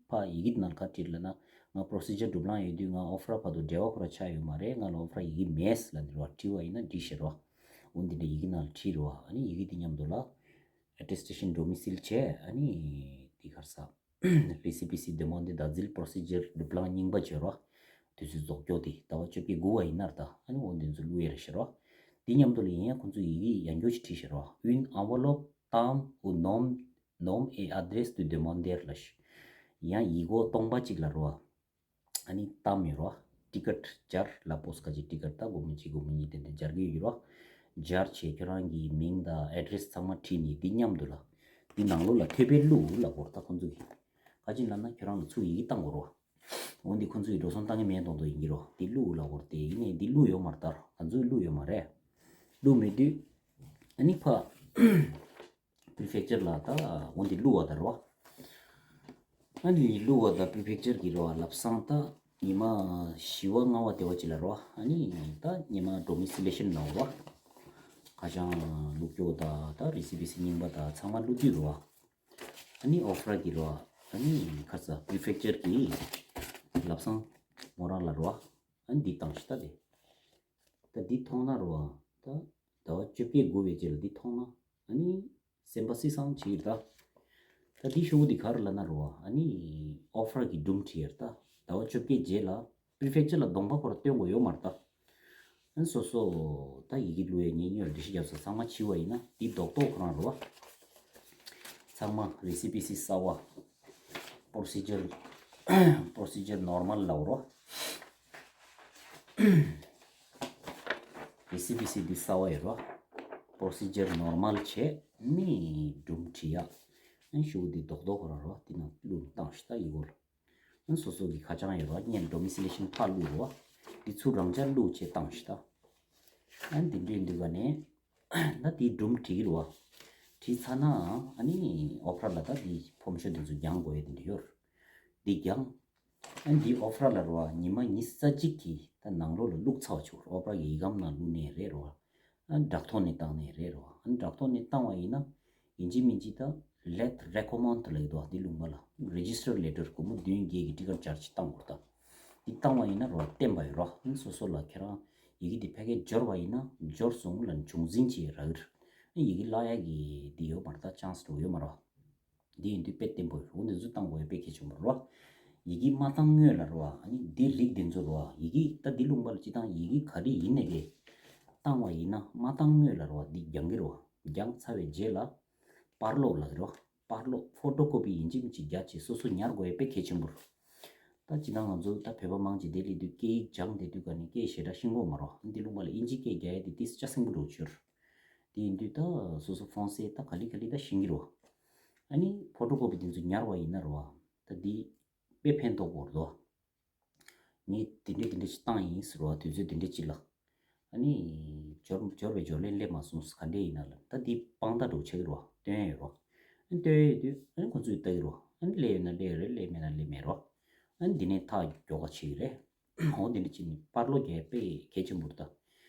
ཕ་ཡི་གེ་ནང་ག་བྲིས་ལབ་ན། ང་པྲོ་སི་ཇར་སྒྲུབ་ལམ་ཡོད་དུས་ང་ཨོ་ཕ་ར་བར་དུ་འབྲེལ་བ་ཁོ་ར་ཆགས་ཡོད་མ་རེད། ང་ལ་ཨོ་ཕ་ར་ཡི་གེ་མེད་ལབ་ནས་རོ། བྲིས་པ་ཡིན་ན་འགྲིག་ཤག་རོ། འོ་འདི་འདྲ་ཡི་གེ་ནང་ལ་བྲིས་རོ། ཨ་ནི་ཡི་གེ་འདི་མཉམ་དུ་ལ་ཨེ་ཊེས་ཊེ་ཤན་ཌོ་མི་སིལ་བྱས། ཨ་ནི་འདི་ག་རེ་ཟ། རི་སི་པི་སི་དེ་མོ་འདི་ཟླ་ཟིལ་པྲོ་སི་ཇར་སྒྲུབ་ལམ་རྙིང་པ་བྱོས་རོ། དུས་ཚོད་རྫོགས་རྒྱུ་དེ་ཟླ་བ་བཅོ་བརྒྱད་དགུ་པ་ཡིན་ན་ར། ད་ཨ་ནི་འོ་འདི་ཚོ་བླུགས་ཡ་རེད་ཤག་རོ། འདི་མཉམ་དུ་ལ་ཡིན་ཡང་ཁོང་ཚོས་ཡི་གེ་ཡང་སྐྱར་ཞིག་བྲིས་ཤག་རོ། Une enveloppe timbrée au nom, nom et adresse du demandeur ལབ་ཤག་ཡང་ཡིག་སྐོགས་སྟོང་པ་གཅིག་ལབ་རོ། ཨ་ནི་སྟམ་ཡོད་རོ། ཊི་ཀེ་ཊི་སྦྱར་ལ། པོ་སི་ཀ་ཅིག་ཊི་ཀེ་ཊི་ད་སྒོར་མོ་གཅིག་སྒོར་མོ་གཉིས་དེ་འདྲ་སྦྱར་གྱི་ཡོད་རོ། སྦྱར་བྱས་ཁྱོད་རང་གི་མིང་དང་ཨེ་ཌི་རེ་སི་ཚང་མ་བྲིས་ནས་འདི་མཉམ་དུ་ལ། འདི་ནང་ལོགས་ལ་ཐོད་པ་བླུགས་ལབ་དགོས་རེད། ད་ཁོང་ཚོ་གིས་ག་ཅི་ལབ་ན་ཁྱོད་རང་ལ་ཚུར་ཡི་གེ་བཏང་དགོས་རོ། འོ་འདི་ཁོང་ཚོ་གིས་འགྲོ་སོང་བཏང་གི་མེད་མདོག་མདོག་ཡིན་གྱི་རོ། འདི་བླུགས་ལབ་དགོས་རེད་དེ། ཡིན་ནའི་འདི་བླུགས་ཡོད་མ་རེད་ད། ང་ཚོས་བླུགས་ཡོད་མ་རེད། བླུགས་མེད་དུས་ཨ་ནི་ཕ་པི་རི་ཕེག་ཅར་ལ་ད་འོ་འདི་བླུགས་པ་ད་རོ། ཨ་ནི་བླུགས་པ་ད་པི་རི་ཕེག་ཅར་གྱི་རོ་ལབ་སང་ད་ཉི་མ་བཞི་པ་ལྔ་པ་དེ་བ་ཅིག་ལ་རོ། ཨ་ནི་ད་ཉི་མ་ཌོ་མི་སི་ལེ་ཤན་ལབ་རོ། ཁ་བྱང་བླུགས་རྒྱུ་ད་ད་རི་སི་པི་སི་རྙིང་པ་ད་ཚང་མ་བླུགས་དུས་རོ། ཨ་ནི་ཨོ་ཕ་ར་གི་རོ། ཨ་ནི་ཁ་ས་པི་རི་ཕེག་ཅར་གི་ལབ་སང་མོ་རང་ལ་རོ། ཨ་ནི་འདི་བཏང་ཤག་ད་དེ། ད་འདི་མཐོང་ན་རོ། ད་ཟླ་བ་བཅོ་བརྒྱད་དགུ་པའི་རྗེས་ལ་འདི་མཐོང་ན་ཨ་ནི་སེམས་པ་བསིལ་སང་བྱེད་ཀྱི་རེད་ད། ད་འདི་ཤོག་བུ་འདི་ག་རེ་ལབ་ན་རོ། ཨ་ནི་ཨོ་ཕ་ར་གི་སྒྲུང་བྲིས་ཡ་རེད་ད། ཟླ་བ་བཅོ་བརྒྱད་རྗེས་ལ་པི་རི་ཕེག་ཅར་ལ་གདོང་པ་ཁོ་ར་སྟོན་དགོས་ཡོད་མ་རེད་ད། ཨ་ནི་སོ་སོ་ད་ཡི་གེ་བླུགས་ཡ་ཉེ་ཉེ་ལ་འགྲེལ་བཤད་རྒྱབ་ས་ཚང་མ་བྱས་པ་ཡིན་ན་འདི་རྡོག་རྡོག་ཁོ་རང་རེད་བ། ཚང་མ་རི་སི་པི་སི་གསར་པ། པྲོ་སི་ཇར་པྲོ་སི་ཇར་ནོར་མལ་ལབ་རོ། རི་སི་པི་སི་འདི་གསར་པ་ཡོད་རོ། པྲོ་སི་ཇར་ནོར་མལ་བྱས་ནི་སྒྲུང་བྲིས་ཡ། ཨ་ནི་ཤོག་བུ་འདི་རྡོག་རྡོག་ཁོ་རང་རོ། འདི་ནང་བླུགས་བཏང་ཤག་ད་ཡི་གོ་ལ། ཨ་ནི་སོ་སོ་གི་ཁ་བྱང་ཡོད་རོ། ངས་ཌོ་མི་སི་ལེ་ཤན་ཕར་བླུགས་རོ། འདི་ཚུར་རང་འཇགས་བླུགས་བྱས་བཏང་ཤག་ད། ཨ་ནི་འདི་འདྲས་འདུག་ག་ནས། ད་དེའི་སྒྲུང་བྲིས་ཀྱི་རེད་བ། བྲིས་ཚར་ནའང་ཨ་ནི་ཨོ་ཕ་ར་ལ་ད་འདི་ཕོམ་ཤོ་འདི་ཚོ་རྒྱང་དགོས་ཡ་དེ་འདྲ་ཡོད་རེད། འདི་རྒྱང་། ཨ་ནི་འདི་ཨོ་ཕ་ར་ལ་རེད་བ། ཉི་མ་ཉི་ཤུ་རྩ་གཅིག་གི་ད་ནང་ལོགས་ལ་བླུགས་ཚར་བ་བྱུང་རེད། ཨོ་ཕ་ར་གི་ཡི་གམ་ནང་བླུགས་ནའི་རེད་རེད་བ། ཨ་ནི་བྲག་ཐོག་ནས་བཏང་ནའི་རེད་རེད་བ། ཨ་ནི་བྲག་ཐོག་ནས་བཏང་བ་ཡིན་ན་ཡིན་གཅིག་མིན་གཅིག་ད་lettre recommandée་ལབ་ཀྱི་འདུག་འདི་ལུང་པ་ལ་register letter་སྒོར་མོ་བདུན་བརྒྱད་ཀྱི་ཊི་ཀེཊ་འབྱོར་ཅིག་བཏང་དགོས་རེད་ད། འདི་བཏང་བ་ཡིན་ན་རེད་བ་བསྟན་པ་ཡོད་རེད་བ། ཨ་ནི་སོ་སོ་ལ་ཁྱེད་རང་ཡི་གེ་འདི་ཕལ་སྐད་འབྱོར་བ་ཡིན་ན་འབྱོར་སོང་ལབ་ནས་བྱུང་འཛིན་ཅིག་རག་གི་རེད། ཨ་ནི་ཡི་གེ་བརླག་ཡ་གི་འདི་ཡོད་མ་རེད་ད། ཆན་སི་འདྲ་བོ་ཡོད་མ་རེད་བ། འདི་ཡིན་དུས་དཔེ་བརྟན་པོ་རེད། འོ་འདི་ཚོ་བཏང་དགོས་ཡ་དཔེ་གལ་ཆེན་པོ་རེད་བ། ཡི་གེ་མ་བཏང་སྔོན་ལ་རེད་བ། ཨ་ནི་འདི་རིགས་འདི་ཚོ་རེད་བ། ཡི་གེ་ད་འདི་ལུང་པ་ལ་སྤྱིར་བཏང་ཡི་གེ་ག་རེ་ཡིན་ནའི་གི་བཏང་བ་ཡིན་ན་མ་བཏང་སྔོན་ལ་རེད་བ། འདི་རྒྱང་གི་རེད་བ། རྒྱང་ཚར་བའི་རྗེས་ལ་པར་སློག་ལབ་ཀྱི་རེད་བ། པར་སློག་ཕོ་ཊོ་ཀོ་པི་ཡིན་གཅིག་མིན་གཅིག་རྒྱག་བྱས་སོ་སོ་ཉར་དགོས་ཡ་དཔེ་གལ་ཆེན་པོ་རེད། ད་སྤྱིར་བཏང་ང་ཚོ་ད་བོད་པ་མང་ཆེ་འདིར་སླེབས་དུས་སྐད་ཡིག་སྦྱངས་བསྡད་དུས་ག་ནས་སྐད་ཞེ་དྲག་ཤེས་ཀྱི་ཡོད་མ་རེད་བ། འདི་ལུང་པ་ལ་ཨིན་ཇི་སྐད་རྒྱག་ཡ་དེ་ཏོག་ཙམ་ཅིག་སེམས་ཁུར་འདྲ་བོ་བྱེད་ཀྱི་རེད། དེ་ཡིན་དུས་ད་སོ་སོ་ཧྥ་རན་སེ་ད་ག་ལེ་ག་ལེ་ད་ཤེས་ཀྱི་རེད་བ། ཨ་ནི་ཕོ་ཊོ་ཀོ་པི་དེ་ཚོ་ཉར་བ་ཡིན་ན་རེད་བ། ད་འདི་དཔེ་ཕན་ཐོགས་པོ་རེད་དོ། ངས་དེ་འདྲས་དེ་འདྲས་ཅིག་བཏང་ཡིན་ཟེར་བ་དུས་ཚོད་དེ་འདྲས་ཅིག་ལ། ཨ་ནི་འབྱོར་འབྱོར་བའི་འབྱོར་ལན་སླེབས་མ་སོང་ཟེར་ག་འདྲས་ཡིན་ན་ལ། ད་འདི་དཔང་རྟགས་འདྲ་བོ་ཆགས་ཀྱི་རེད་བ། སྟོན་ཡ་ཡོད་རེད་བ། ཨ་ནི་སྟོན་ཡ་ཡོད་དུས་ཨ་ནི་ཁོ་ཚོས་ལྟ་གི་རེད་བ། ཨ་ནི་སླེབས་ཡོད་ན་སླེབས་ཡོད་རེད། སླེབས་མེད་ན་སླེབས་མེད་རེད་བ། ཨ་ནི་འདི་ནས་ཐག་མགྱོགས་པ་ཆགས་ཀྱི་རེད། འོ་དེ་འདྲ་བྱས་ནས་པར་སློག་རྒྱག་ཡ་དཔེ་གལ་ཆེན་པོ་རེད་ད།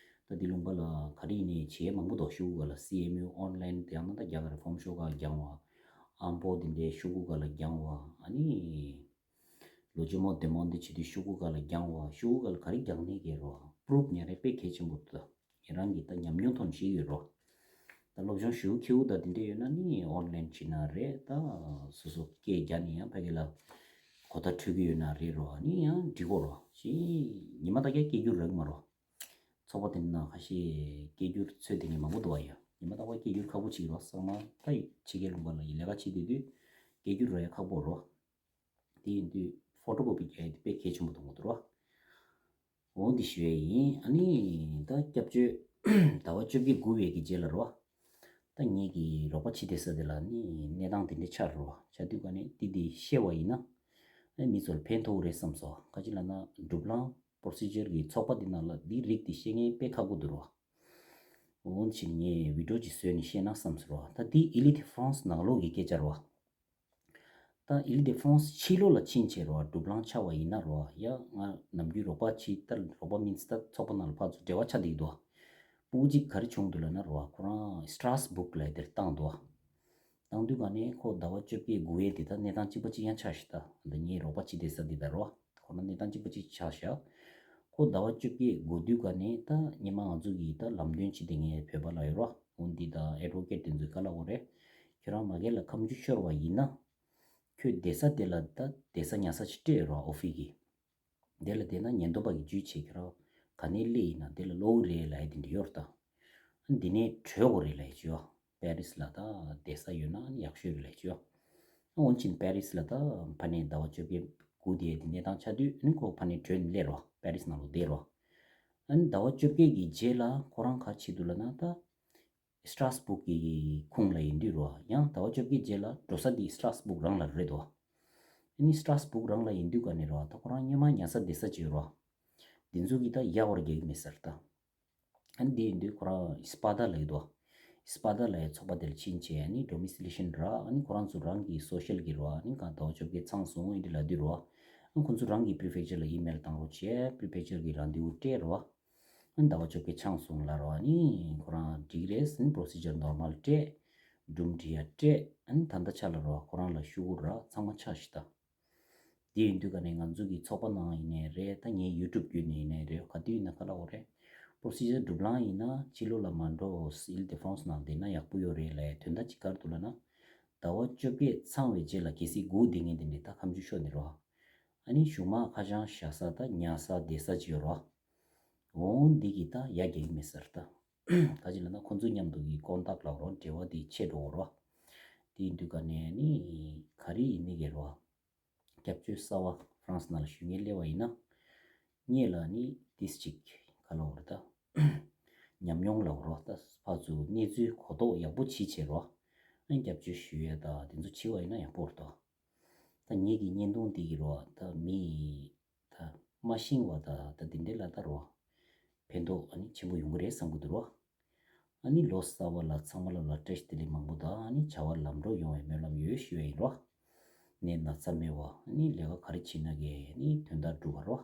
ད་འདི་ལུང་པ་ལ་ག་རེ་ཡིན་ནའི་བྱེད་ཡ་མང་པོ་འདུག་ཤོག་གུ་སྒང་ལ་སི་ཨེམ་ཡུ་ཨོན་ལན་དེ་ཡང་ན་ད་རྒྱ་གར་ཕོམ་ཤོ་སྒང་རྒྱང་བ། ཨམ་པོ་དེ་འདྲའི་ཤོག་གུ་སྒང་ལ་རྒྱང་བ། ཨ་ནི་ལོ་ཇོ་མོ་དེ་མོ་འདི་བྱེད་དུས་ཤོག་གུ་སྒང་ལ་རྒྱང་བ། ཤོག་གུ་སྒང་ལ་ག་རེ་རྒྱང་ནའི་གི་རེད་བ། པུ་རུབ་ཉར་ཡ་དཔེ་གལ་ཆེན་པོ་རེད་ད། ངེད་རང་གིས་ད་ཉམས་མྱོང་ཐོག་ནས་ཤེས་ཀྱི་ཡོད་རེད་བ། ད་སློབ་སྦྱོང་ཞེ་པོ་ཁེ་པོ་ད་དེ་འདྲ་ཡོད་ན་ནི་ཨོན་ལན་བྱེད་ན་རེད། ད་སོ་སོ་སྐད་རྒྱག་ནས་ཡང་ཕ་གི་ལ་གོ་བརྡ་འཕྲོད་ཀྱི་ཡོད་ན་རེད་རོ། ཨ་ནི་ཡང་འགྲིག་གོ་རོ། ཞེས་ཉི་མ་ད་ག་སྐད་སྒྱུར་རག་གི་མ་རོ། ཚོགས་པ་དེ་ནང་ཁ་ཤས་སྐད་སྒྱུར་ཚོད་དེ་ངས་མང་པོ་འདུག་བ་ཡ། ཉི་མ་ད་ག་སྐད་སྒྱུར་ཁག་པོ་ཅིག་རོ། ཚང་མ་ད་ཕྱི་རྒྱལ་ལུང་པ་ལ་ཡི་ལས་ཀ་བྱེད་དུས་དུས་སྐད་སྒྱུར་རག་ཡ་ཁག་པོ་རོ། དེ་ཡིན་དུས་ཕོ་ཊོ་ཀོ་པི་རྒྱག་ཡ་དེ་དཔེ་གལ་ཆེན་པོ་འདུག་མོ་འདུག་རོ། འོ་འདི་ཞུ་ཡ་ཡིན། ཨ་ནི་ད་སྐྱབས་བཅོལ་ཟླ་བ་བཅོ་བརྒྱད་འགོར་བའི་གི་རྗེས་ལ་རོ། ད་ངེད་ཀྱི་རོགས་པ་བྱེད་བསྡད་ས་དེ་ལ་ནི་གནས་སྟངས་དེ་འདྲ་ཆགས་རོ། ཆགས་དུས་ག་ནས་དེ་དེ་ཤེས་པ་ཡིན་ན། ཨ་མི་ཚོར་ཕན་ཐོགས་རེད་བསམ་སོང་། ག་ཅི་ལབ་ན་གྲུབ་ལམ་པོ་རོ་སི་ཇར་གི་ཚོགས་པ་འདི་ནང་ལ་འདི་རིགས་དེ་ཤེས་མཁན་དཔེ་ཁག་པོ་འདུག་རོ། འོ་ཕྱིན་ངས་བི་ཌིའོ་ཅིག་བཟོས་ནས་བཤད་ན་བསམ་སོང་རོ། ད་འདི་ཨི་ལི་དེ་ཧྥ་རན་སི་ནང་ལོགས་ཀྱི་སྐད་ཆ་རོ། ད་ཨི་ལི་དེ་ཧྥ་རན་སི་ཕྱི་ལོགས་ལ་ཕྱིན་བྱས་རོ། གྲུབ་ལམ་ཆགས་པ་ཡིན་ན་རོ། ཡ་ང་ནམ་རྒྱུན་རོགས་པ་བྱེད་ད་རོགས་པ་མིན་ད་ཚོགས་པ་ནང་ལ་ཕར་ཚུར་འབྲེལ་བ་ཆགས་བསྡད་ཀྱི་འདུག་སྤུ་གུ་གཅིག་ག་རེ་བྱུང་འདུག་ལབ་ན་རོ། ཁོ་རང་སི་ཊར་སི་བུག་ལབ་དེར་བཏང་འདུག་བཏང་དུས་ག་ནས་ཁོ་ཟླ་བ་བཅོ་བརྒྱད་འགོར་ཡས་དེ་ད་གནས་སྟངས་གཅིག་པ་གཅིག་རྐྱང་ཆགས་ཤག་ད། ད་ངའི་རོགས་པ་བྱེད་བསྡད་ས་འདི་ད་རོ། ཁོ་རང་གནས་སྟངས་གཅིག་པ་གཅིག་ཆགས་ཤག་ཁོ་ཟླ་བ་བཅོ་བརྒྱད་འགོར་དུས་ག་ནས་ད་ཉི་མ་ང་ཚོ་གིས་ད་ལམ་སྟོན་བྱེད་དེ་ངའི་བོད་པ་ལ་ཡོད་རོ། འོ་འདི་ད་ཨེ་ཌི་ཝོ་ཀེཊ་དེ་ཚོས་ག་ལབ་དགོས་རེད། ཁྱོད་རང་མ་གི་ལ་ཁ་མཆུ་ཤོར་བ་ཡིན་ན། ཁྱོད་བསྡད་ས་དེ་ལ་ད་བསྡད་ས་ཉར་ས་ཅིག་སྤྲད་ཡོད་རོ། ཨོ་ཕི་གི་དེ་ལ་བསྡད་ན་ཉེན་རྟོག་པ་གིས་འཇུས་བྱས་ཁྱོད་རང་ག་ནས་སླེབས་ཡིན་ན་དེ་ལ་ཀློག་གི་རེད་ལབ་ཡ་དེ་འདྲ་ཡོད་རེད་ད། འདི་ནས་བྲོས་དགོས་རེད་ལབ་ཡ་ཅིག་ཡོད། པེ་རི་སི་ལ་ད་བསྡད་ས་ཡོད་ན་ཡག་ཤོས་རེད་ལབ་ཡ་ཅིག་ཡོད། འོན་ཀྱང་པེ་རི་སི་ལ་ད་ཕ་ནས་ཟླ་བ་བཅོ་བརྒྱད་འགོར་དེ་དེ་གནས་སྟངས་ཆགས་དུས་ཨ་ནི་ཁོ་ཕ་ནས་བྲོས་ནས་སླེབས་རོ། པེ་རི་སི་ནང་ལོགས་བསྡད་རོ། ཨ་ནི་ཟླ་བ་བཅོ་བརྒྱད་ཀྱི་རྗེས་ལ་ཁོ་རང་ག་རེ་བྱེད་འདུག་ལབ་ན་ད། སི་ཊར་སི་བུག་གི་ཁུངས་ལ་ཡིན་དུས་རོ། ཡང་ཟླ་བ་བཅོ་བརྒྱད་རྗེས་ལ་འགྲོ་ས་དེ་སི་ཊར་སི་བུག་རང་ལ་རེད་དོ། ཨ་ནི་སི་ཊར་སི་བུག་རང་ལ་ཡིན་དུས་ག་ནས་རོ། ད་ཁོ་རང་སྔོན་མ་ཉར་ས་བསྡད་ས་ཅིག་ཡོད་རོ། དེ་ཚོ་གིས་ད་ཡག་པོ་རྒྱག་གི་མེད་ས་རེད་ད། ཨ་ནི་དེ་ཡིན་དུས་ཁོ་རང་སི་པ་ད་ལབ་ཀྱི་འདུག་སི་པ་ད་ལབ་ཡ་ཚོགས་པ་དེ་ལ་ཕྱིན་བྱས་ཨ་ནི་ཌོ་མི་སི་ལེ་ཤན་ར། ཨ་ནི་ཁོ་རང་ཚོ་རང་གི་སོ་ཤལ་གྱི་རོ། ཨ་ནི་གང་ཟླ་བ་བཅོ་བརྒྱད་ཚང་སོང་ཨེ་འདྲ་ལབ་དུས་རོ། ཨ་ནི་ཁོ་ཚོ་རང་གི་པི་རི་ཕེག་ཅར་ལ་ཨི་མེལ་བཏང་རོགས་བྱས། པི་རི་ཕེག་ཅར་གྱིས་རང་འདེའུ་སྤྲད་རོ། ཨ་ནི་ཟླ་བ་བཅོ་བརྒྱད་ཚང་སོང་ལབ་རོ། ཨ་ནི་ཁོ་རང་འགྲིག་རེད་ཟེར་ནས་པོ་རོ་སི་ཇར་ནོར་མལ་སྤྲད། སྒྲུང་འབྲི་ཡ་སྤྲད། ཨ་ནི་ད་ལྟ་ཆ་ལ་རོ་ཁོ་རང་ལ་ཤོག་གུ་ར་ཚང་མ་ཆགས་ཤག་ད། དེ་ཡིན་དུས་ག་ནས་ང་ཚོ་གི་ཚོགས་པ་ནང་ཡིན་ནའི་རེད། ད་ངའི་ཡུ་ཊུབ་བརྒྱུད་ནས་ཡིན་ནའི་རེད། ག་དུས་ཡིན་ན་ག་ལབ་དགོས་རེད། པོ་རོ་སི་ཇར་གྲུབ་ལམ་ཡིན་ན་ཕྱི་ལོགས་ལ་མ་འགྲོ། ཨིལ་དེ་ཧྥ་རན་སི་ནང་བསྡད་ན་ཡག་པོ་ཡོད་རེད་ལབ་ཡ་དོན་དག་ཅིག་ག་རེ་འདུག་ལབ་ན། ཟླ་བ་བཅོ་བརྒྱད་ཚང་བའི་རྗེས་ལ་གལ་སྲིད་སྒུག་བསྡད་མཁན་དེ་འདྲས་ད་ཁ་མཆུ་ཤོར་ནས་རོ། ཨ་ནི་གཞུག་མ་ཁ་བྱང་བཞག་ས་ད་ཉར་ས་བསྡད་ས་ཅིག་ཡོད་རོ། འོ་འདི་གི་ད་ཡ་གི་མེད་ས་རེད་ད། ག་ཅི་ལབ་ན་ཁོང་ཚོ་མཉམ་དུ་གི་ཀོན་ཊེག་ལབ་རོ། འབྲེལ་བ་དེ་ཆད་འགྲོ་གི་རོ། དེ་ཡིན་དུས་ག་ནས་ནི་ག་རེ་ཡིན་ནི་གི་རོ། སྐྱབས་བཅོལ་གསར་པ་ཧྥ་རན་སི་ནང་ལ་བཞུགས་མཁན་སླེབས་པ་ཡིན་ན། ངེད་ལ་ནི་ཏིས་ཅིག་ག་ལབ་དགོས་རེད་ད། ཉམས་མྱོང་ལབ་དགོས་རེད་ད། ཕར་ཚུར་གནས་ཚུལ་གོ་རྟོགས་ཡག་པོ་བྱེད་བྱེད་རོ། ཨ་ནི་སྐྱབས་བཅོལ་ཞུ་ཡས་ད་དེ་ཚོ་བྱེད་པ་ཡིན་ན་ཡག་པོ་རེད་ད། ད་ངེད་ཀྱི་བརྙན་ཐུང་འདི་གི་རོ་ད་མི་ད་མ་ཤེས་པ་ད་ད་འདི་འདྲས་ལ་ད་རོ། ཕན་ཐོགས་ཨ་ནི་ཆེན་པོ་ཡོང་གི་རེད་བསམ་གི་འདུག་རོ། ཨ་ནི་ལོ་གསར་པ་ལ་ཚང་མ་ལ་ལ་བཀྲ་ཤིས་བདེ་ལེགས་མང་པོ་དང་ཨ་ནི་བྱ་བ་ལམ་འགྲོ་ཡོང་བའི་སྨོན་ལམ་ཡོད་ཞུ་ཡ་ཡིན་རོ། ནད་ན་ཚ་མེད་པ་ཨ་ནི་ལས་ཀ་ག་རེ་བྱེད་ན་གི་ཨ་ནི་དོན་དག་འགྲུབ་པ་རོ། ཨ་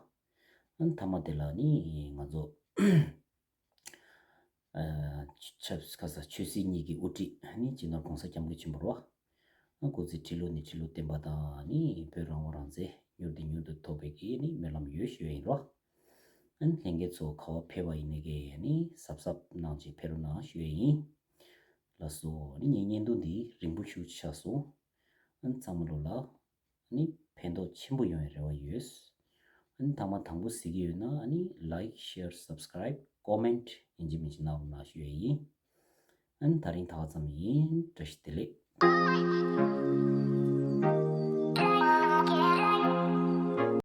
ནི་མཐའ་མ་དེ་ལ་ཨ་ནི་ང་ཚོ་ཆབ་ཁ་ས་ཆོས་སྲིད་གཉིས་ཀྱི་དབུ་ཁྲིད་ཨ་ནི་སྤྱི་ནོར་༸གོང་ས་༸སྐྱབས་མགོན་ཆེན་པོ་རོ། སྐུ་ཚེ་ཁྲི་ལོ་ནས་ཁྲི་ལོ་བརྟན་པ་དང་ནི་བོད་རང་དབང་རང་བཙན་མྱུར་དུ་མྱུར་དུ་ཐོབ་པའི་གི་ནི་སྨོན་ལམ་ཡོད་ཞུ་ཡ་ཡིན་རོ། ཨན་ལྷན་རྒྱས་ཚོ་ག་བ་ཕེབས་པ་ཡིན་ནའི་གི་ནི་གཟབ་གཟབ་གནང་ཅིག་ཕེབས་རོགས་གནང་ཞུ་ཡ་ཡིན། ལགས་སོ་ནི་ངའི་བརྙན་ཐུང་འདི་རིང་པོ་ཞིག་ཆགས་སོང་། ཨན་ཚང་མ་ལོ་ལ་ནི་ཕན་ཐོགས་ཆེན་པོ་ཡོང་བའི་རེ་བ་ཡོད། ཨན་ཐ་མ་དང་པོ་གཟིགས་ཀྱི་ཡོད་ན་ནི་like, share, subscribe, comment ཡིན་གཅིག་མིན་གཅིག་གནང་རོགས་གནང་ཞུ་ཡ་ཡིན། ཨན་ད་རིང་ད་ག་ཙམ་ཡིན། བཀྲ་ཤིས་བདེ་ལེགས།